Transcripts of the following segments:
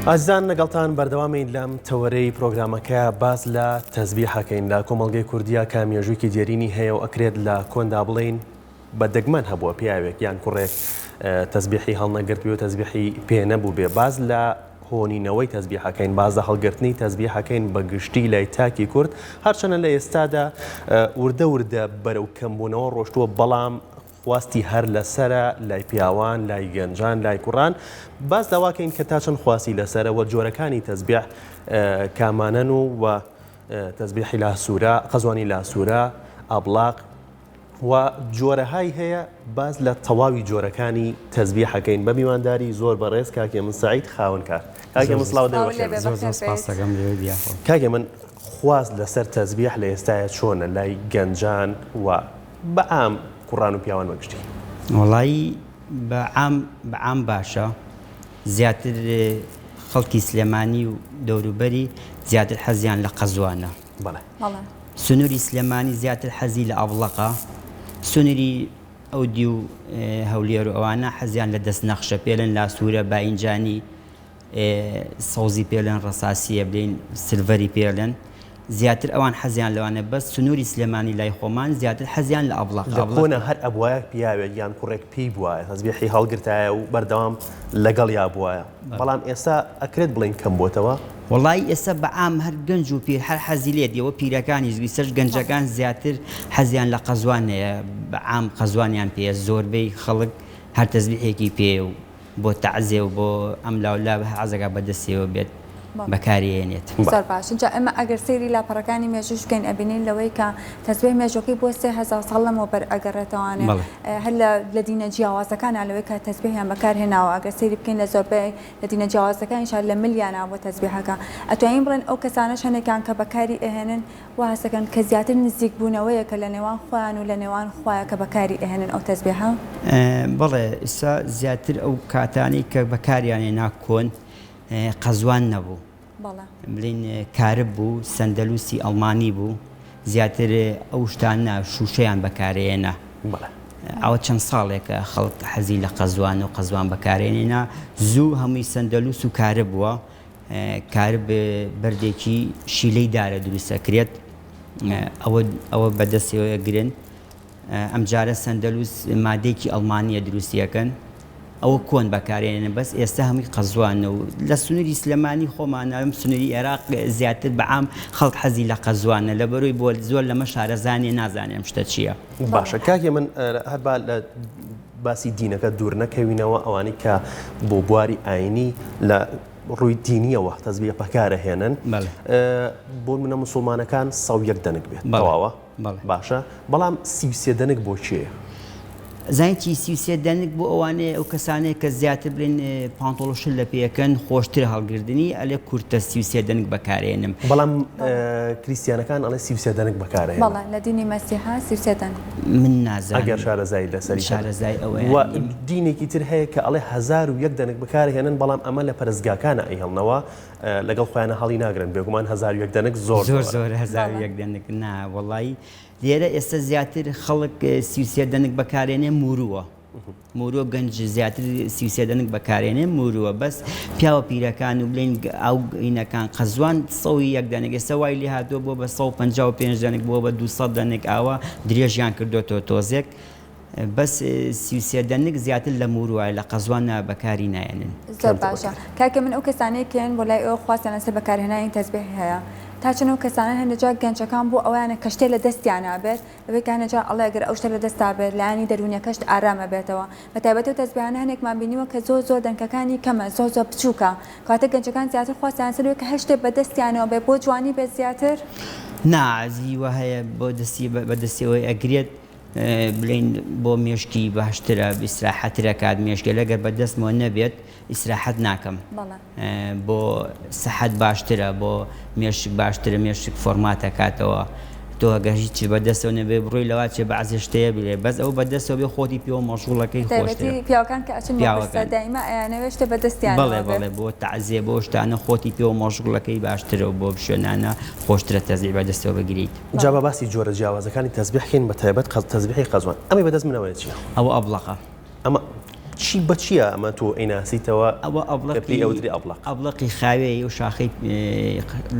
ئازیزان لەگەڵتان بەردەوامین لەم تەوەرەی پرۆگرامەکە باس لە تەزبیحەکەین لە کۆمەڵگەی کوردیا کە مێژوویەکی دێرینی هەیە و ئەکرێت لە کۆندا بڵێین بە دەگمەن هەبووە پیاوێک یان کوڕێک تەزبیحی هەڵنەگرتبێ و تەزبیحی پێ نەبووبێ باس لە هۆنینەوەی تەزبیحەکەین باس لە هەڵگرتنی تەزبیحەکەین بە گشتی لای تاکی کورد هەرچەنە لە ئێستادا وردە وردە بەرەو کەمبوونەوە ڕۆشتووە بەڵام خواستی هەر لەسەرە لای پیاوان، لای گەنجان، لای کوڕان، باس لەوە کەین کە تا چەند خواستی لەسەرە و جۆرەکانی تەزبیح کامانەن و و تەزبیحی لاسوورە، قەزوانی لاسوورە، ئابڵاق و جۆرەهای هەیە باس لە تەواوی جۆرەکانی تەزبیحەکەین بە میوانداری زۆر بەڕێز کاک هێمن سەعید خاوەن کار. کاک هێمن سڵاو دەی بەخێر بێی. زۆر زۆر سپاس دەکەم لێوەی دیاکۆ. کاک هێمن خواست لەسەر تەزبیح لە ئێستایا چۆنە لای گەنجان و بە عام کوڕان و پیاوان بە گشتی. وەڵایی بە عام بە عام باشە زیاتر خەڵکی سلێمانی و دەوروبەری زیاتر حەزیان لە قەزوانە. بەڵێ. سنوری سلێمانی زیاتر حەزی لە ئەبڵەقە سنوری ئەو دیو هەولێر و ئەوانە حەزیان لە دەست نەخشە پێلن لاسورە باینجانی سەوزی پێڵێن ڕەساسیە بلێین سلڤەری پێڵێن زیاتر ئەوان حەزیان لەوانە بەس سنوری سلێمانی لای خۆمان زیاتر حەزیان لە ئەبڵەق لە کۆنا هەر ئەبوایە پیاوێک یان کوڕێک پێی بوایە تەزبیحی هەڵگرتایە و بەردەوام لەگەڵیا بوایە بەڵام ئێستا ئەکرێت بڵێین کەم بۆتەوە؟ وەڵایی ئێستا بە عام هەر گەنج و پیر هەر حەزی لێ دیەوە پیرەکانیش ئیسەش گەنجەکان زیاتر حەزیان لە قەزوان هەیە بە عام قەزوانیان پێیە زۆربەی خەڵک هەر تەزبیحێکی پێیە و بۆ تەعزێ و بۆ ئەم لاو لا هەر عەزەکە بە دەستیەوە بێت بەکاری ئێنێت. زۆر باش جا ئێمە ئەگەر سەیری لاپەڕەکانی مێژووش بکەین ئەبینین لەوەی کە تەزبێح مێژوەکەی بۆ 3000 ساڵ لەمەوبەر ئەگەڕێتەوانێ هەر لە لە دینە جیاوازەکانا لەوەی کە تەزبێحیان بەکار هێناوە ئەگەر سەیری بکەین لە زۆربەی لە دینە جیاوازەکانیشا لە ملیانا بۆ تەزبێحەکە ئەتوانین بڵێن ئەو کەسانەش هەنێکیان کە بەکاری ئەهێنن وا هەستەکەن کە زیاتر نزیک بوونەوەیەکە لە نێوان خۆیان و لە نێوان خوایە کە بەکاری ئەهێنن ئەو تەزبێحە؟ بەڵێ ئیستا زیاتر ئەو کاتانەی کە بەکاریان هێنا کۆن قەزوان نەبوو بەڵێ. بلین کارب بوو سەندەلوسی ئەڵمانی بوو زیاتر ئەو شتانە شوشەیان بەکارێنا بەڵێ. ئەوە چەند ساڵێکە خەڵک حەزی لە قەزوان و قەزوان بەکارێنێنا زوو هەمووی سەندەلوس و کارب بووە کارب بەردێکی شیلەی دارە دروست ئەکرێت ئەوە ئەوە بەدەستەوە ئەگرن ئەمجارە سەندەلوس مادەیەکی ئەڵمانیە دروستی ئەکەن ئەوە کۆن بەکارێنن بەس ئێستا هەمووی قەزوانە و لە سنووری سلێمانی خۆمانە ئەم سنووری عێراق زیاتر بە عام خەڵک حەزی لە قەزوانە لە بەرۆی بۆ زۆر لەمە شارەزانێ نازانێ ئەم شتە چییە. باشە کاک من هەر با لە باسی دینەکە دوور نەکەوینەوە ئەوانەی کە بۆ بواری ئاینی لە ڕووی دینیەوە تەزبیح بەکارەهێنن بۆ منە مسلمانەکان 101 دەنگ بێت تەواوە باشە بەڵام 33 دەنگ بۆ کێیە؟ زانی چی 33 دەنگ بۆ ئەوانەیە ئەو کەسانەیە کە زیاتر بلێن پانتۆڵ شل لە پێەکەن خۆشتر هەڵگردنی ئەلێ کورتە 33 دەنگ بەکارێنم. بەڵام کریستیانەکان ئەڵێ 33 دەنگ بەکارەهێنن. بەڵێ لە دینی مەسیحا 33 دەنگ. من نازانم. ئەگەر شارەزایی لەسەری هەبێت. شارەزای ئەوەیان و نیم. دینێکی تر هەیە کە ئەڵێ 1001 دەنک بەکارهێنن بەڵام ئەمە لە پەرستگاکانا ئەیهێڵنەوە لەگەڵ خۆیانا هەڵی ناگرن بێگومان 1001 دەنک زۆر زۆر زۆرە. زۆرە 1001 دەنک نا وەڵایی لێرە ئێستا زیاتر خەڵک 33 دەنک بەکارێنێ مورووە. موروە گەنج زیاتر 33 دەنک بەکارێنێ موروە بەس پیاوە پیرەکان و بلین ئەو ئینەکان قەزوان سەوی یەک دەنک ئێستا وای لێ هاتووە بۆ بە 155 دەنک بۆ بە 200 دەنک ئاوا درێژیان کردوێتەوە تۆزێک بەس 33 دەنک زیاتر لە موروە لە قەزوان نا بەکاری نایەنن. زۆر باشە کاکە من ئەو کەسانەی کێن بۆ لای ئێوە خواستیان لەسەر بەکارهێنانی تەزبیح هەیە تا چەند ئەو کەسانە هەندێک جار گەنجەکان بۆ ئەوەیانە کە شتێ لە دەستیانا بێت لەوەی کە هەنێ جار ئەڵێ ئەگەر ئەو شتە لە دەستا بێت لایەنی دەروونیەکەشت ئارام ئەبێتەوە بە تایبەتی ئەو تەزبیحانە هەنێکمان بینیوە کە زۆر زۆر دەنکەکانی کەمە زۆر زۆر بچووکە کەواتە گەنجەکان زیاتر خواستیان لەسەر ئەوەیە کە هەر شتێک بە دەستیانەوە بێت بۆ جوانی بێت زیاتر. نا زی وا هەیە بۆ دەستی بە دەستیەوەی ئەگرێت بلێین بۆ مێشکی باشترە ئیسراحەتر ئەکات مێشکی لەگەر بە دەستمەوە نەبێت ئیسراحەت ناکەم بۆ سەحەت باشترە بۆ مێشک باشترە مێشک فۆرمات ئەکاتەوە تۆ ئەگەر هیچ بە دەستەوە نەبێ بڕۆی لەوا چێ بەعزێ شتەیە بێ بەس ئەو بە دەستەوە بێ خۆتی پێوە مەشغوڵەکەی خۆشترە تایبەتی پیاوەکان کە ئەچن بۆ پرسە دایمە ئەیانەوێ شتێ بە دەستیانەوە بەڵێ بەڵێ بۆ تەعزیە بۆ شتانە خۆتی پێوە مەشغوڵەکەی باشترە و بۆ شوێنانە خۆشترە تەزیع بە دەستەوە بگریت. جا با باسی جۆرە جیاوازەکانی تەزبیح کەین بە تایبەت تەزبیحی قەزوان ئەمەی بە دەست منەوەیە چیە؟ ئەوە ئەبڵەقە. ئەمە. چی بە چییە ئەمە تۆ ئەیناسیتەوە ئەوە کە پێی ئەبڵەقی ئەوترێ ئەبڵەق؟ ئەبڵەقی خاوێی و شاخەی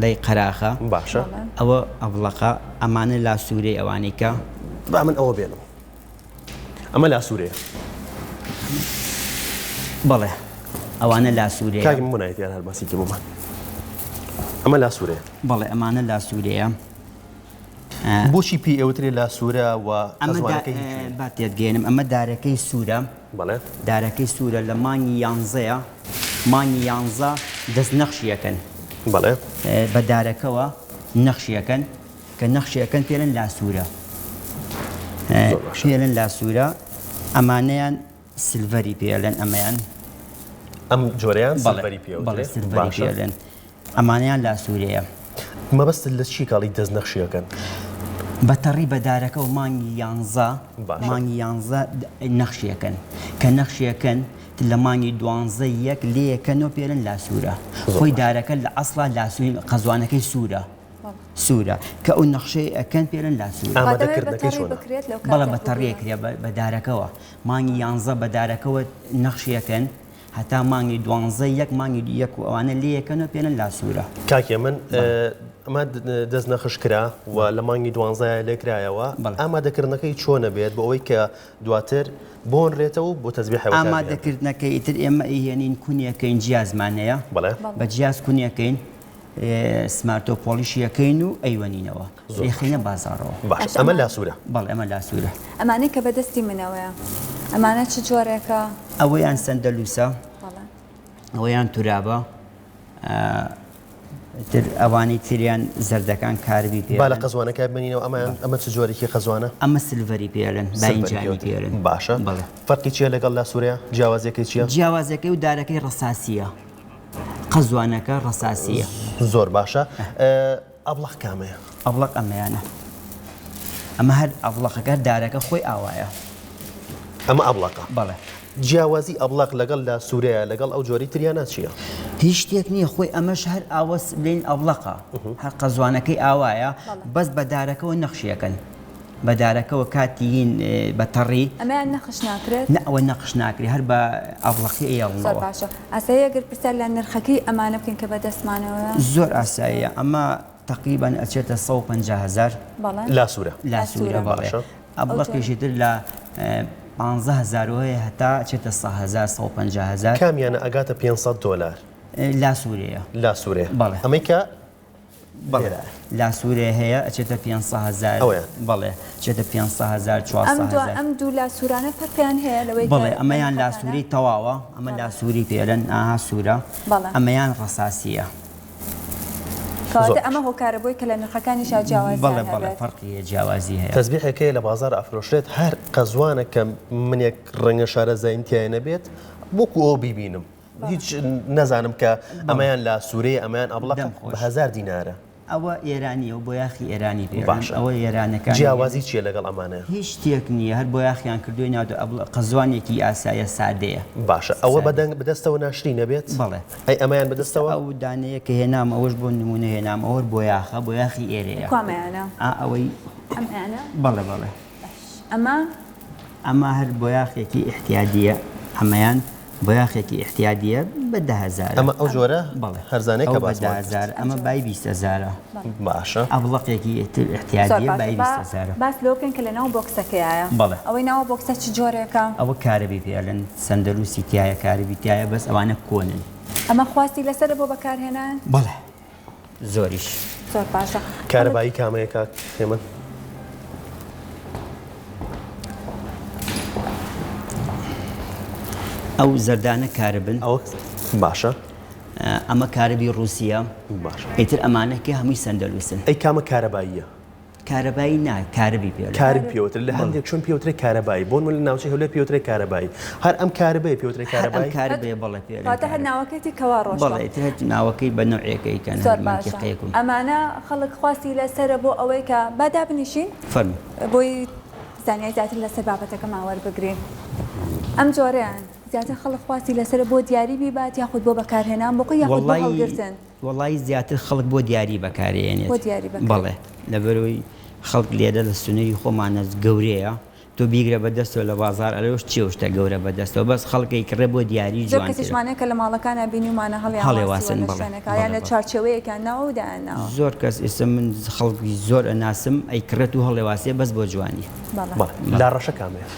لای قەراخە. باشە. ئەوە ئەبڵەقە، ئەمانە لاسوورەی ئەوانەی کە. با من ئەوە بێنم. ئەمە لاسوورەیە. بەڵێ ئەوانە لاسوورەیە. کاک مونای دیار هەر باسی کە بۆمان. ئەمە لاسوورەیە. بەڵێ ئەمانە لاسوورەیە. بۆچی پێی ئەوترێ لاسوورە و قەزوانەکەی هی کوێیە؟ با تێت گەیەنم ئەمە دارەکەی سوورە. بەڵێ. دارەکەی سوورە لە مانگی یانزەیە مانگی یانزە دەست نەخشی ئەکەن. بەڵێ. بە دارەکەوە نەخشی ئەکەن کە نەخشی ئەکەن پێڵێن لاسوورە. زۆر باشە. پێڵێن لاسوورە ئەمانەیان سلڤەری پێڵێن ئەمەیان. ئەم جۆرەیان سلڤەری پێ بەڵێ سلڤەری پێڵێن. ئەمانەیان لاسوورەیە. مەبەستت لە چی کاڵی دەست نەخشی ئەکەن؟ بە تەڕی بە دارەکەوە مانگی یانزە مانگی یانزە نەخشی ئەکەن کە نەخشی ئەکەن لە مانگی دوانزە یەک لێیەکەنەوە پێرن لاسوورە خۆی دارەکە لە ئەسڵا لاسووری قەزوانەکەی سوورە سوورە کە ئەو نەخشەی ئەکەن پێرن لاسوورە. ئامادەکردنەکەی چۆنە؟ بەڵێ بە تەڕی ئەکرێ بە دارەکەوە مانگی یانزە بە دارەکەوە نەخشی ئەکەن هەتا مانگی دوانزە یەک مانگی یەک و ئەوانە لێیەکەنەوە پێنن لاسوورە. کاک هێمن ئەمە دەست نەخش کرا و لە مانگی دوانزەیە لێکرایەوە ئامادەکردنەکەی چۆنە بێت بۆ ئەوەی کە دواتر بۆنرێتەوە بۆ تەزبیح ئامادەکردنەکەی ئیتر ئێمە ئەیهێنین کونیەکەین جیازمان هەیە بە جیاز کونیەکەین سمارتۆ پۆڵیشی ئەکەین و ئەیوەنینەوە ئەیخەینە بازاڕەوە. باشە ئەمە لاسوورە؟ بەڵێ ئەمە لاسوورە. ئەمانەی کە بەدەستی منەوەیە ئەمانە چ جۆرێکە؟ ئەوەیان سەندەلوسە، ئەوەیان تورابە، تر ئەوانەی تریان زەردەکان کاربی پێ. با لە قەزوانەکە بمێنینەوە ئەمەیان ئەمە چ جۆرێکی قەزوانە؟ ئەمە سلڤەری پێ ئەڵێن، باینجانی پێ ئەڵێن. باشە فەرقی چییە لەگەڵ لاسوورەیە؟ جیاوازیەکەی چییە؟ جیاوازیەکەی و دارەکەی ڕەساسییە. قەزوانەکە ڕەساسییە. زۆر باشە ئەبڵەق کامەیە؟ ئەبڵەق ئەمەیانە. ئەمە هەر ئەبڵەقەکە هەر دارەکە خۆی ئاوایە. ئەمە ئەبڵەقە؟ بەڵێ. جیاوازی ئەبڵەق لەگەڵ لاسوورەیە لەگەڵ ئەو جۆرەی تریانە چییە؟ هیچ شتێک نییە خۆی ئەمەش هەر ئاوە بلێین ئەبڵەقە هەر قەزوانەکەی ئاوایە بەس بە دارەکەوە نەخشی ئەکەن. بە دارەکەوە کاتی هین بە تەڕی. ئەمەیان نەخش ناکرێت؟ نا ئەوە نەقش ناکرێت هەر بە ئەبڵەقی ئەیەڵنەوە. زۆر باشە ئاساییە گەر پرسیار لە نرخەکەی ئەمانە بکەین کە بە دەستمانەوەیە؟ زۆر ئاساییە ئەمە تەقریبەن ئەچێتە 150 هەزار. بەڵێ. لاسوورە. لاسوورە بەڵێ. باشە. ئەبڵەقیشی تر لە پانزە هەزارەوە هەیە هەتا ئەچێتە سە هەزار 150 هەزار. کامیانە ئەگاتە 500 دۆلار؟ لاسوورەیە. لاسوورەیە. بەڵێ. ئەمەی کە بەڵێ لاسورێ هەیە ئەچێتە پێنج هەزار. ئەوەیان. بەڵێ ئەچێتە پێنج هەزار چوار هەزار. ئەم دوو لاسورانە فەرقیان هەیە لەوەی کە بەڵێ ئەمەیان لاسوری تەواوە ئەمە لاسوری پێ ئەلێن ئاها سوورە بەڵێ ئەمەیان ڕەساسیە. کەواتە ئەمە هۆکارە بۆی کە لە نرخەکانیشا جیاوازیان بەڵێ بەڵێ فەرقی هەیە جیاوازی هەیە. تەزبیحێک هەیە لە بازاڕ ئەفرۆشرێت هەر قەزوانە کە منێک ڕەنگە شارەزاییم تیای نەبێت وەکو ئەوە بیبینم. هیچ نەزانم کە ئەمەیان لا سوورەیە ئەمەیان ئەبڵەقە بە هەزار دینارە. ئەوە ئێرانیە و بۆیاخی ئێرانی پێ باشە ئەوە ئێرانەکان جیاوازی چییە لەگەڵ ئەمانە؟ هیچ شتێک نییە هەر بۆیاخیان کردووی ناوتە ئەبڵە قەزوانێکی ئاسایە سادەیە. باشە ئەوە بە دەنگ بەدەستەوە ناشرین ئەبێت؟ بەڵێ. ئەی ئەمەیان بەدەستەوە؟ ئەو دانەیە کە هێنام ئەوەش بۆ نموونە هێنام ئەوە بۆیاخە بۆیاخی ئێرەیە. کوامەیانە؟ ئا ئەوەی ئەمەیانە؟ بەڵێ بەڵێ. باش ئەمە؟ ئەمە هەر بۆیاخێکی ئیحتیادییە ئەمەیان بۆیاخێکی ئیحتیادیە بە دە هەزارە. ئەمە ئەو جۆرە بەڵێ هەرزانەیە کە ئەو بە دە باسمان کرد. هەزار ئەمە بای 20 هەزارە. باشە. ئەبڵەقێکی ئیتر زۆر ئیحتیادیە باشە بای با 20 هەزارە. باس لەوە بکەین کە لەناو بۆکسەکەیایە. بەڵێ. ئەوەی ناو بۆکسە چ جۆرێکە؟ ئەوە کارەبی پێ ئەلێن سەندەلوسی تیایە کارەبی تیایە بەس ئەوانە کۆنن. ئەمە خواستی لەسەرە بۆ بەکارهێنان؟ بەڵێ. زۆریش. زۆر باشە. کارەبایی کامەیە کاک هێمن؟ ئەو زەردانە کاربن. ئەوە باشە. ئەمە کارەبی ڕووسیە. باشە. ئیتر ئەمانە کە هەمووی سەندەلوسن. ئەی کامە کارەباییە؟ کارەبایی نا کاربی پێ ئەڵێن. کارب پێ وترێ لە هەندێک شوێن پێ وترێ کارەبایی بۆ نمونە لە ناوچەی هەولێر پێ وترێ کارەبایی هەر ئەم کاربەیە پێ وترێ هەر ئەم کارەبایی؟ کاربەیە بەڵێ پێ ئەڵێن واتە هەر کارب. ناوەکەیتی کەوا ڕۆشتوە. بەڵێ ئیتر هەر ناوەکەی بە نەوعێکە ئەیکەن هەر زۆر باشە مەنتیقەیەک و. ئەمانە خەڵک خواستی لەسەرە بۆ ئەوەی کە با دابنیشین فەرموو. بۆی زانیاری زیاتر لەسەر بابەتەکەمان وەربگرین ئەم جۆرەیان زیاتر خەڵک خواستی لەسەرە بۆ دیاری بیبات یاخود بۆ بەکارهێنان بۆ خۆی یاخود بۆ وەڵایی هەڵگرتن؟ وەڵایی زیاتر خەڵک بۆ دیاری بەکارێنێت. بۆ دیاری بەکار. بەڵێ لەبەرئەوەی خەڵک لێرە لە سنوری خۆمانە گەورەیە. تۆ بیگرە بە دەستەوە لە بازاڕ ئەرێ ئەوش چیە ئەو شتە گەورە بە دەستەوە بەس خەڵک ئەیکڕێ بۆ دیاری زۆر جوانترە. کەسیشمان هەیە کە لە ماڵەکانا بینیومانە هەڵیان واسیوە هەڵێواسن لە بەڵێ شوێنێکا بەڵێ یان لە بەڵێ. چوارچێوەیەکیان ناوە و دایان ناوە. زۆر کەس ئێستا من خەڵکی زۆر ئەناسم ئەیکڕێت و هەڵێواسێ بەس بۆ جوانی. بەڵێ. بەڵێ بەڵێ. لاڕەشە کامەیە؟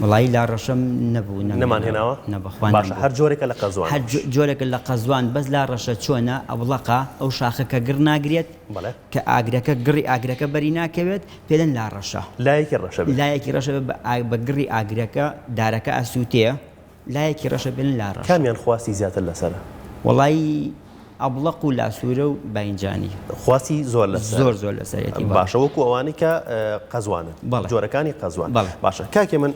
وەڵایی لاڕەشەم نەبوو نەم نەمان هێناوە هێناوە؟ نە بەخوا باشە نەمبوو. هەر جۆرێکە لە قەزوان هەر باش. جۆرێکە لە قەزوان بەس لاڕەشە چۆنە ئەبڵەقە ئەو شاخە کە گڕ ناگرێت بەڵێ. کە ئاگرەکە گڕی ئاگرەکە بەری ناکەوێت پێدەن لاڕەشە. لایەکی ڕەشە بێت. لایەکی ڕەشە بێت بە گڕی ئاگرەکە دارەکە ئەسووتێ لایەکی ڕەشە پێدەن لاڕەشە. کامیان خواستی زیاتر لەسەرە؟ وەڵایی ئەبڵەق و لاسوورە و باینجانی. خواستی زۆر لەسەرە. زۆر زۆر لەسەرێتی بەڵێ. باشە وەکو ئەوانەی کە قەزوانن. بەڵێ. جۆرەکانی قەزوان. بەڵێ. باشە کاک هێمن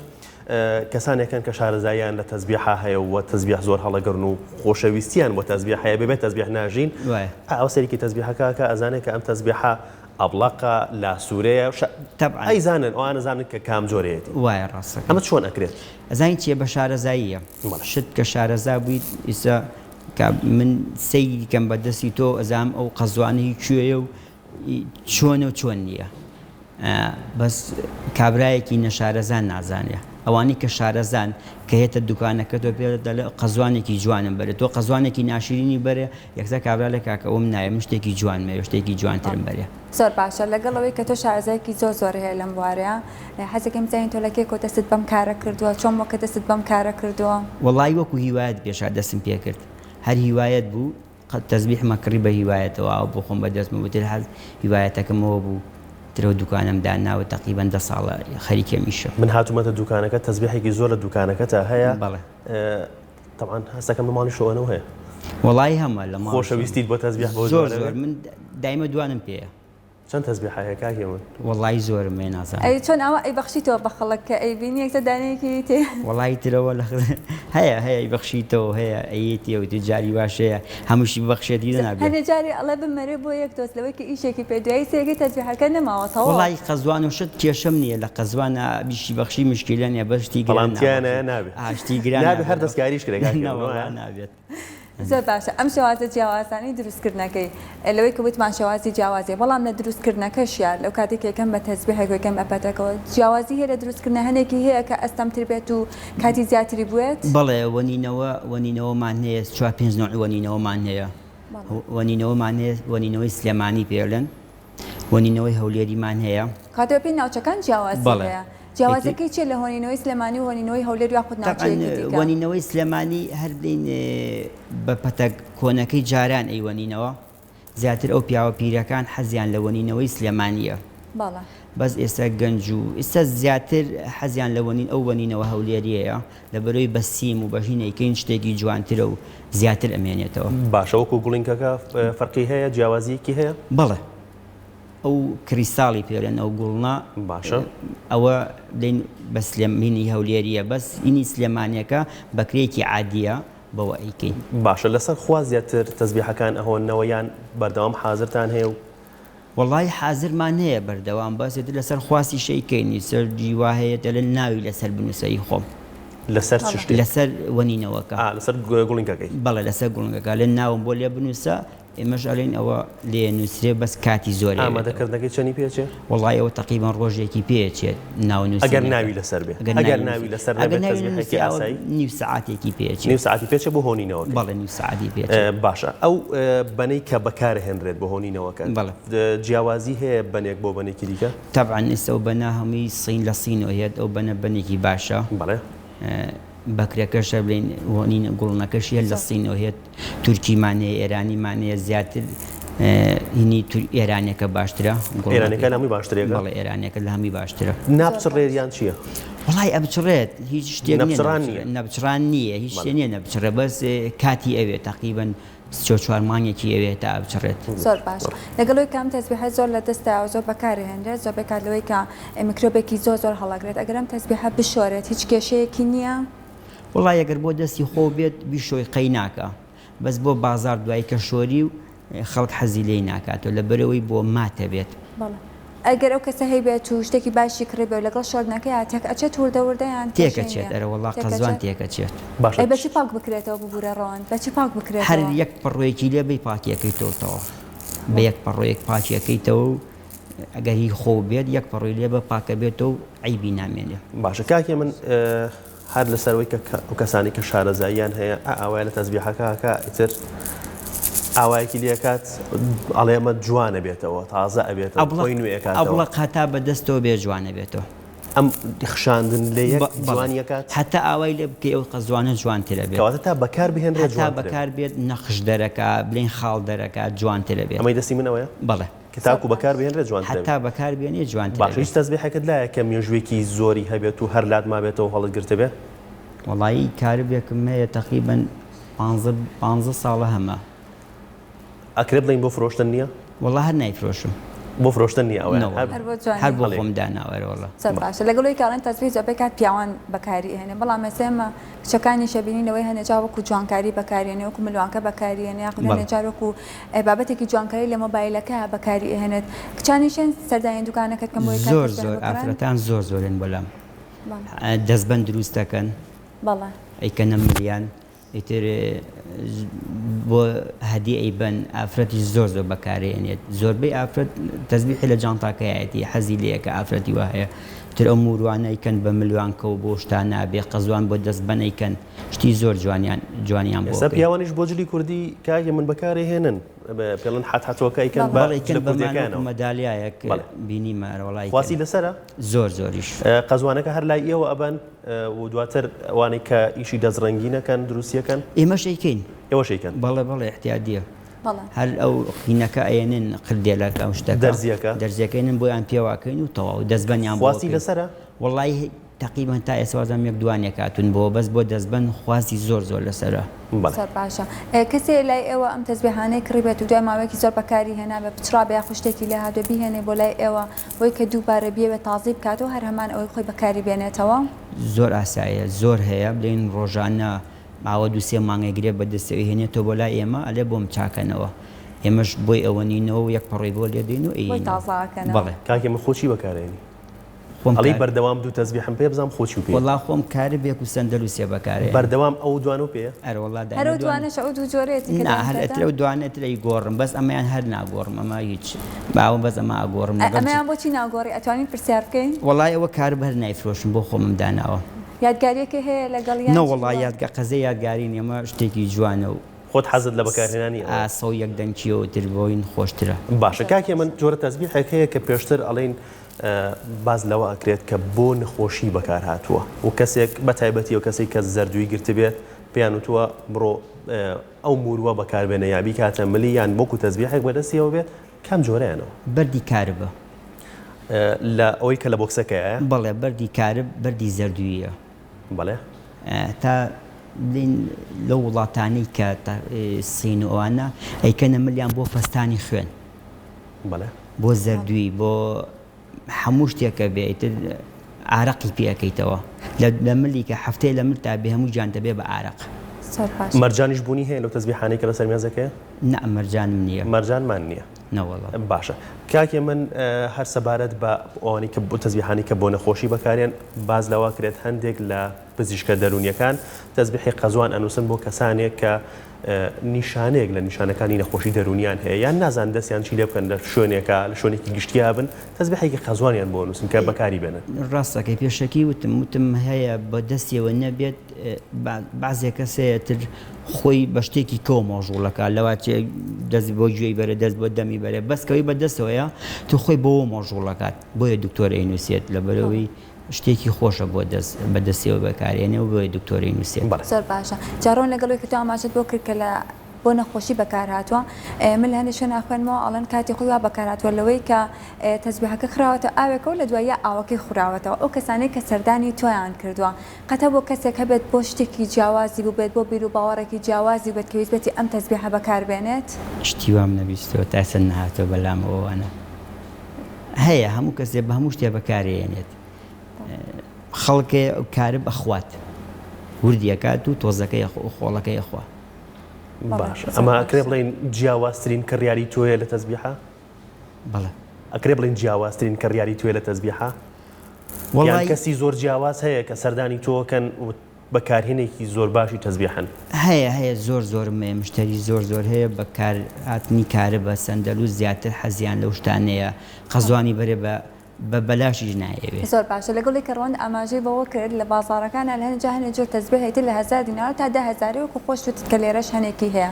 کەسانێک هەن کە شارەزاییان لە تەزبیحا هەیە و تەزبیح زۆر هەڵەگرن و خۆشەویستیان بۆ تەزبیح هەیە بەبێ تەزبیح ناژین. وایە. ئەوە سەیرێکی تەزبیحەکە ئەکا ئەزانێ کە ئەم تەزبیحە ئەبڵەقە، لاسوورەیە، شە تەبعەن. ئەیزانن ئەوان ئەزانن کە کام جۆرەیەتی. وایە ڕاستەکەی. ئەمە چۆن ئەکرێت؟ ئەزانی چیە بە شارەزاییە. بەڵێ. شت کە شارەزا بوویت ئیستا کە من سەیری کەم بە دەستی تۆ ئەزانم ئەو قەزوانە هی کوێیە و چۆنە و چۆن نییە. بەس کابرایەکی نەشارەزا نازانێ. ئەوانەی کە شارەزان کە هێتە دوکانەکەتەوە پێت دەڵێ قەزوانێکی جوانم بەرێ تۆ قەزوانێکی ناشرینی بەرێ یەکسەر کابرا لێ کاکە ئەوم ناوێ من شتێکی جوانم ئەوێ شتێکی جوانترم بەرێ. زۆر باشە لەگەڵ ئەوەی کە تۆ شارەزایەکی زۆر زۆر هەیە لەم بوارەیا حەزەکەین بزانین تۆ لە کەیکەوە دەستت بەم کارە کردووە چۆن بووە کە دەستت بەم کارە کردووە؟ وەڵایی وەکو هیوایەت پێشا دەستم پێکرد هەر هیوایەت بوو قەت تەزبیحمە کڕی بە هیوایەتەوە ئاو بۆ خۆم بە دەستمە بوو تر حەز هیوایەتەکەم ئەوە بوو تر ئەو دوکانەم داناوە تەقریبەن دە ساڵە خەریکی ئەم ئیشەم. من هاتوومەتە دوکانەکەت تەزبیحێکی زۆر لە دوکانەکەتا هەیە. بەڵێ. تەبعەن هەستەکەم لە ماڵیشەوە ئەوە هەیە. وەڵایی هەمە لە ماڵیشەوە. خۆشەویستیت بۆ تەزبیح بەو زۆر جۆرە زۆر بێ؟ من دایمە دوانم پێیە. چەند تەزبیحە هەیە کاک هێمن؟ وەڵایی زۆرم هەیە نازانم. ئەی چۆن ئاوا ئەیبەخشیتەوە بە خەڵک کە ئەیبینی یەکسەر دانەیەکی تێ. وەڵایی ترەوە لە هەیە هەیە ئەیبەخشیتەوە هەیە ئەیەتیەوە تر جاری واش هەیە هەمووشی ببەخشێتی نابێ. هەنێ جارێ ئەڵێ بمەرێ بۆ یەک دۆست لەوەی کە ئیشێکی پێ دوایی سێگەی تەزبیحەکە نەماوە تەواو. وەڵایی قەزوان و شت کێشەم نییە لە قەزوانا بیشی بەخشی مشکیلە نییە بەس شتی گران بەڵام تیانە نابەخشێت نابێ. ئا شتی گران نابێ هەر نابێ دەستکاریش کرێ کاک هێمن نەوەڵا وایە؟ نابێت. زۆر باشە ئەم شێوازە جیاوازانەی دروستکردنەکەی لەوەی کە وتمان شێوازی جیاوازیە بەڵام لە دروستکردنەکەشیا لەو کاتێک کە یەکەم بە تەزبیحێک و یەکەم بە پەتەکەوە جیاوازی هەیە لە دروستکردنە هەنێکی هەیە کە ئەستەمتر بێت و کاتی زیاتری بوێت؟ بەڵێ وەنینەوە وەنینەوەمان هەیە چوار پێنج نەوعی وەنینەوەمان هەیە وەنینەوەمان هەیە وەنینەوەی سلێمانی پێڵێن هۆنینەوەی هەولێریمان هەیە. کاتێ بەپێی ناوچەکان جیاوازی بەڵێ. هەیە. جیاوازیەکەی چیە لە هۆنینەوەی سلێمانی و هۆنینەوەی هەولێر یاخود تەبعەن ناوچەیەکی دیکە؟ هۆنینەوەی سلێمانی هەر بلێین بە پەتەک کۆنەکەی جاران ئەیوەنینەوە زیاتر ئەو پیاوە پیرەکان حەزیان لە وەنینەوەی سلێمانیە. بەڵێ. بەس ئێستا گەنج و ئیستا زیاتر حەزیان لە وەنین ئەو وەنینەوە هەولێریەیە لەبەرەوەی بە سیم و بە هین ئەیکەین شتێکی جوانترە و زیاتر ئەمێنێتەوە. باشە وەکو گوڵینکەکە فەرقی هەیە جیاوازیەکی هەیە؟ بەڵێ ئەو کریستاڵی پێڵێن ئەو گوڵنە باشە ئەوە بلێین بە سلێم هینی هەولێریە بەس هینی سلێمانیەکە بەکرێکی عادیە بەوە ئەیکەین. باشە لەسەر خوا زیاتر تەزبیحەکان ئەهۆننەوە یان بەردەوام حازرتان هەیە و وەڵایی حازرمان هەیە بەردەوام بەس ئیتر لەسەر خواستیش ئەیکەین ئیسەر جی وا هەیە دەلێن ناوی لەسەر بنوسە ئی خۆم. لەسەر چ شتێک؟ لەسەر وەنینەوەکە. ئا لەسەر گوڵینکەکەی. بەڵێ لەسەر گوڵنگەکە ئەلێن ناوم بۆ لێ بنوسە ئێمەش ئەلێین ئەوە لێ نوسرێ بەس کاتی زۆر ئەوێتەوە. ئامادە کردنەکەی چەنی پێ ئەچێ؟ وەڵایی ئەوە تەقریبەن ڕۆژێکی پێ ئەچێت ناو نوسینەکە. ئەگەر ناوی لەسەر بێ. ئەگەر ناوی لەسەر نەبێت تەزبیحێکی ئاسایی؟ نیو سەعاتێکی پێ ئەچێت. نیو سەعاتی پێ ئەچێ بۆ هۆنینەوەکەی. بەڵێ نیو سەعاتی پێ ئەچێت. باشە ئەو بەنەی کە بەکارئەهێنرێت بۆ هۆنینەوەکە جیاوازی هەیە بەنێک بۆ بەنێکی دیکە؟ تەبعەن ئێستا ئەو بەنە هەمووی سین لە سینەوە هێت ئەو بەنە بەنێکی باشە. بەڵێ. بەکرەکەش هەر بڵێین هۆنین گوڵنەکەشی هەر لە سینەوە هێت تورکیمان هەیە ئێرانیمان هەیە زیاتر هینی ئێرانیەکە باشترە. ئێرانیەکە لە هەمووی باشترە؟ بەڵێ ئێرانیەکە لە هەمووی باشترە. ناپچڕێت یان چییە؟ وەڵای ئەبچڕێت هیچ شتێک نییە نەپچڕان نییە. نەپچڕان نییە هیچ شتێ نییە نەپچڕێ بەس کاتی ئەوێ تەقریبەن سێ چوار مانگێکی ئەوێ تا ئەبچڕێت. زۆر باش لەگەڵ ئەوەی کە ئەم تەزبیحە زۆر لە دەستە و زۆر بەکارئەهێنرێت زۆربەی کات لەوەی کە میکرۆبێکی زۆر زۆر هەڵەگرێت ئەگەر ئەم تەزبیحە بشۆرێت هیچ کێشەیەکی نییە؟ وەڵای ئەگەر بۆ دەستی خۆو بێت بیشۆی قەی ناکا بەس بۆ بازاڕ دوایی کە شۆری و خەڵک حەزی لێی ناکاتەوە لەبەرئەوەی بۆ ماتە بێت. بەڵێ ئەگەر ئەو کەسە هەیبێت و شتێکی باشی کڕیبێ و لەگەڵ شۆردنەکەیا تێک ئەچێت وردە وردە یان کێشەی تێکەچێت نیە؟ ئەرەوەڵا قەزوان تێکەچێت؟ تێکەچێت. باشە ئەی بەچی پاک بکرێتەوە ببورە ڕەوەند بەچی پاک هەر بکرێتەوە؟ یەک پەڕۆیەکی لێ بەی پاکی ئەکەیتەوە تەواو بە یەک پەڕۆیەک پاکی ئەکەیتەوە و. ئەگەر هی خۆو بێت یەک پەڕۆی لێ بە پاکە بێتەوە و عەیبی نامێنێ. باشە کاک هێمن هەر لەسەر ئەوەی کە ئەو کەسانەی کە شارەزاییان هەیە ئا ئاوایە لە تەزبیحەکە ئەکا ئیتر ئاوایەکی لێ ئەکات ئەڵێ ئەمە جوان ئەبێتەوە تازە ئەبێتەوە خۆی نوێ ئەکاتەوە. ئەبڵەق هەتا بە دەستەوە بێ جوان ئەبێتەوە. ئەم خشاندن لە یەک جوانی ئەکات؟ هەتا ئاوای لێ بکەی ئەو قەزوانە جوانتر ئەبێت. کەواتە تا بەکار بهێنرێت جوانتر ئەبێت. هەتا بەکار بێت نەخش دەرەکا بلێین خاڵ دەرەکا جوانتر ئەبێت. ئەمەی دەستی من ئەوەیە؟ بەڵێ. کە تاکو بەکار بهێنرێت جوانتر ئەبێت. هەتا بەکار بێنێ جوانتر ئەبێت. باشە هیچ تەزبیحێکت لایە کە مێژوویەکی زۆری هەبێت و هەر لات مابێتەوە و هەڵت گرتبێ؟ وەڵایی کاربێکم هەیە تەقریبەن پانزە پانزە ساڵە هەمە. ئەکرێ بڵێین بۆ فرۆشتن نییە؟ وەڵا هەر نایفرۆشم. بۆ فرۆشتن نییە ئەوەیان هەر هەر بۆ جوانی. هەر بۆ خۆم داناوە ئەرێ وەڵا. زۆر باشە لەگەڵ ئەوەی کە ئەڵێن تەزبیح زۆربەی کات پیاوان بەکاری ئەهێنێ بەڵام ئێستا ئێمە کچەکانیش ئەبینین لەوەی هەنێ جار وەکو جوانکاری بەکاری ئەهێنێ وەکو ملوانکە بەکاری ئەهێنێ یاخود هەنێ جار وەکو بابەتێکی جوانکاری لە مۆبایلەکە بەکاری ئەهێنێت کچانیش هەن سەردانی دوکانەکەت کەن بۆ زۆر زۆر ئافرەتان زۆر زۆرن بۆلام دەستبەند دروست دەکەن بەڵێ ئەیکەنە ملیان ئیتر بۆ هەدیە ئەیبەن ئافرەتیش زۆر زۆر بەکارێنێت زۆربەی ئافرەت تەزبیحی لە جانتاکەیەتی حەزی لێیە کە ئافرەتی وا هەیە تر ئەو موروانە ئەیکەن بە ملوانکە و بۆ شتانە بێ قەزوان بۆ دەست بەن ئەیکەن شتی زۆر جوانیان جوانیان بۆ ئێستا پیاوانیش بۆ جلی کوردی کاک من بەکارێ هێنن پێڵن حەت حەتۆکە ئەیکەن بە بەڵێ ئەیکەن بە مانۆک و مەدالیایەک بینیمە ئەرەوەڵا ئەیکەن خواسی لەسەرە زۆر زۆریش قەزوانەکە هەر لای ئێوە ئەبەن و دواتر ئەوانەی کە ئیشی دەست ڕەنگین ئەکەن دروستی ئەکەن؟ ئێمەش ئەیکەین. ئێوەش ئەیکەن؟ بەڵێ بەڵێ ئیعتیادیە. بەڵێ. هەر ئەو قینەکە ئەیەنن قردێلەکە ئەو شتەکە. دەرزیەکە؟ دەرزیەکە ئەیەنن بۆیان پێواکەین و تەواو دەستبەندیان بۆ خواستی لەسەرە؟ وەڵایی تەقریبەن تا ئێستا وازانم یەک دوانێک هاتوون بۆ بەس بۆ دەستبەند خواستی زۆر زۆر لەسەرە. بەڵێ. زۆر باشە کەسێ لای ئێوە ئەم تەزبیحانەی کڕیبێت و دوای ماوەیەکی زۆر بەکاری هێنابێ پچڕابێ یاخود شتێکی لێ هاتبێ بیهێنێ بۆ لای ئێوە بۆی کە دووبارە بیەوێت تازەی بکاتەوە هەر هەمان ئەوەی خۆی بەکاری بێنێتەوە؟ زۆر ئاساییە زۆر هەیە بلێین ڕۆژانە ماوە دوو سێ مانگێک گرێ بە دەستەوە ئەیهێنێتەوە بۆ لای ئێمە ئەلێ بۆم چاکەنەوە ئێمەش بۆی ئەوەنینەوە و یەک پەڕۆی بۆ لێدەین و بۆی ئەیینەوە تازە ئەکەنەوە. بەڵێ. کاکە من خۆ چی بەکارئێنی؟ خۆم ئەڵێی کار. بەردەوام دوو تەزبیحم پێ بزانم خۆ چیو پێیە. وەڵا خۆم کاربێک و سەندەلوسێ بەکارئێنم. بەردەوام ئەو دوانەو پێیە؟ ئەرەوەڵا هەر دایمە ئەو دوانە. دوانەشە ئەو دوو جۆرەیەتی کە نا هەر دانتەتە؟ ئەتر ئەو دوانە تر ئەیگۆڕم بەس ئەمەیان هەر ناگۆڕم ئەمە هیچ باوە بەس ئەمە ئەگۆڕم لەگەڵ ئەمەیان بۆچی ناگۆڕی ئەتوانین پرسیار بکەین؟ وەڵای ئەوە کارب هەر نایفرۆشم بۆ خۆمم داناوە. یادگاریەکەی هەیە لەگەڵ یان چی نەوەڵا بووە؟ یادگا قەزیە یادگاری نیە ئەمە شتێکی جوانە و. خۆت حەزت لە بەکارهێنانی ئەوەیە. ئا 101 دەنکیەوە تر بۆین خۆشترە. باشە کاک هێمن جۆرە تەزبیحێک هەیە کە پێشتر ئەڵێین باس لەوە ئەکرێت کە بۆ نەخۆشی بەکار هاتووە و کەسێک بە تایبەتی ئەو کەسێک کە زەردووی گرتبێت پێیان وتووە بڕۆ ئەو موروە بەکاربێنە یا بیکاتە ملی یان وەکو تەزبیحێک بەدەستیەوە بێت کام جۆرەیانەوە؟ بەردی کاربە. لە ئەوەی کە لە بۆکسەکەیە؟ بەڵێ بەردی کارب بەردی زەردوویە. بەڵێ. تا بلێین لەو وڵاتانەی کە سین و ئەوانە ئەیکەنە ملیان بۆ پەستانی خوێن. بەڵێ. بۆ زەردووی بۆ هەموو شتێکە بێ ئیتر ئارەقی پێ ئەکەیتەوە لە ملی کە هەفتەیە لە ملتا بێ هەموو گیانتە بێ بە ئارەق. زۆر باش. مەرجانیش بوونی هەیە لەو تەزبیحانەی کە لەسەر مێزەکەیە؟ نا مەرجانم نییە. مەرجانمان نییە. نەوەڵا. باشە کاک هێمن هەر سەبارەت بە ئەوانەی کە بۆ تەزبیحانەی کە بۆ نەخۆشی بەکارێن باس لەوە کرێت هەندێک لە پزیشکە دەروونیەکان تەزبیحی قەزوان ئەنووسن بۆ کەسانێک کە نیشانەیەک لە نیشانەکانی نەخۆشی دەروونیان هەیە یان نازانن دەستیان چی لێ بکەن لە شوێنێکا لە شوێنێکی گشتیا بن تەزبیحێکی قەزوانیان بۆ نووسن کە بەکاری بێنن. ڕاست دەکەی پێشەکی وتم وتم هەیە بە دەستیەوە نەبێت بەعزێ کەس هەیە تر خۆی بە شتێکی کەوە مەژغوڵەکە لەواچێ دەست بۆ گوێی بەرێ دەست بۆ دەمی بەرێ بەس کەوەی بە دەستەوەیە تو خۆی بەوە مەژغوڵەکات بۆیە دکتۆر ئەینووسێت لەبەرەوەی شتێکی خۆشە بۆ دەست بە دەستیەوە بەکارێنێ و بۆیە دکتۆرەی نووسێت. بەڵێ. زۆر باشە جا ڕۆن لەگەڵ ئەوەی کە تۆ ئاماژەت بۆ کرد کە لە بۆ نەخۆشی بەکار هاتووە من لە هەندێک شوێن ئەخوێنمەوە ئەڵێن کاتی خۆی وا بەکار هاتووە لەوەی کە تەزبیحەکە خراوەتە ئاوێکەوە لە دواییا ئاوەکەی خوراوەتەوە ئەو کەسانەی کە سەردانی تۆیان کردووە قەت هەبووە کەسێک هەبێت بۆ شتێکی جیاوازی بووبێت بۆ بیروباوەڕێکی جیاوازی بووبێت کە ویستبێتی ئەم تەزبیحە بەکار بێنێت؟ شتی وام نەبیستووە تا ئێستا نەهاتووە بەلامەوە ئەوانە. هەیە هەموو کەسێ بە هەموو شتێ بەکارێنێت خەڵکێ کارب ئەخوات وردی ئەکات و تۆزەکەی خۆڵەکەی ئەخوا. باشە ئەمە ئەکرێ بڵێین جیاوازترین کڕیاری تۆیە لە تەزبیحە؟ بەڵێ. ئەکرێ بڵێین جیاوازترین کڕیاری تۆیە لە تەزبیحە؟ یان کەسی زۆر جیاواز هەیە کە سەردانی تۆ کەن و. بەکارهێنێکی زۆر باشی تەزبیحن؟ هەیە هەیە زۆر زۆرم هەیە مشتەری زۆر زۆر هەیە بەکار هاتنی کارەبا سەندەلوس زیاتر حەزیان لەو شتانەیە قەزوانی بەرێ بە بە بەلاشیش نایەوێ. زۆر باشە لەگەڵی کە ڕەوەند ئاماژەی بەوە کرد لە بازاڕەکانا لە هەنێ جا هەنێ جۆر تەزبێ هەیە تر لە هەزار دینارەوە تا دە هەزارێ وەکو خۆشت وتت کە لێرەش هەنێکی هەیە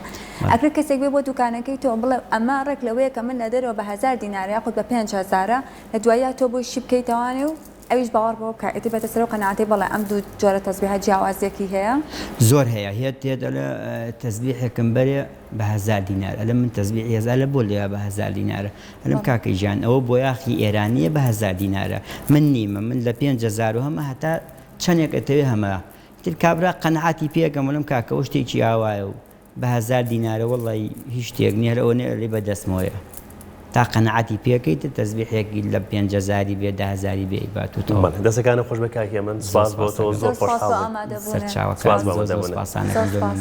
ئەکرێ کەسێک بێ بۆ دوکانەکەی تۆ بڵێ ئەمە ڕێک لەوەیە کە من لە دەرەوە بە هەزار دینارە یاخود بە پێنج هەزارە لە دواییا تۆ بۆی شی بکەیتەوانێ و ئەویش باوەڕ بەوە بکا ئیتر بێتە سەر ئەو قەناعەتەی بەڵێ ئەم دوو جۆرە تەزبیحە جیاوازیەکی هەیە. زۆر هەیە هێت هێت ئەلێ تەزبیحێکم بەرێ بە هەزار دینار ئەلێم من تەزبیحی هەزار ئەلێ بۆ لێیا بە هەزار دینارە ئەلێم کاکە گیان ئەوە بۆیاخی ئێرانیە بە هەزار دینارە من نیمە من لە 5000 و هەمە هەتا چەنێک ئەتەوێ هەمە تر کابرا قەناعەتی پێکەم ئەلێم کاکە ئەوە شتێکی ئاوایە و بە هەزار دینارە وەڵی هیچ شتێک نیە هەر ئەوەنەی ئەلێی بە دەستمەوەیە تا قەناعەتی پێکەی تر تەزبیحێکی لە پێنج هەزاری بێ دە هەزاری بێ ئەیباتوتەوە. بەڵێ دەستەکانت خۆش بێت کاک هێمن زۆر سپاس بۆ سپاس تۆ دەکەم. زۆر زۆر سپاس خۆشحاڵ بۆ بووین. ئامادەبوونت. سەرچاوەکان سپاس بۆ زۆر زۆر ئامادەبوونت. سپاسانەکەم زۆر زۆر سپاس. مەمنون.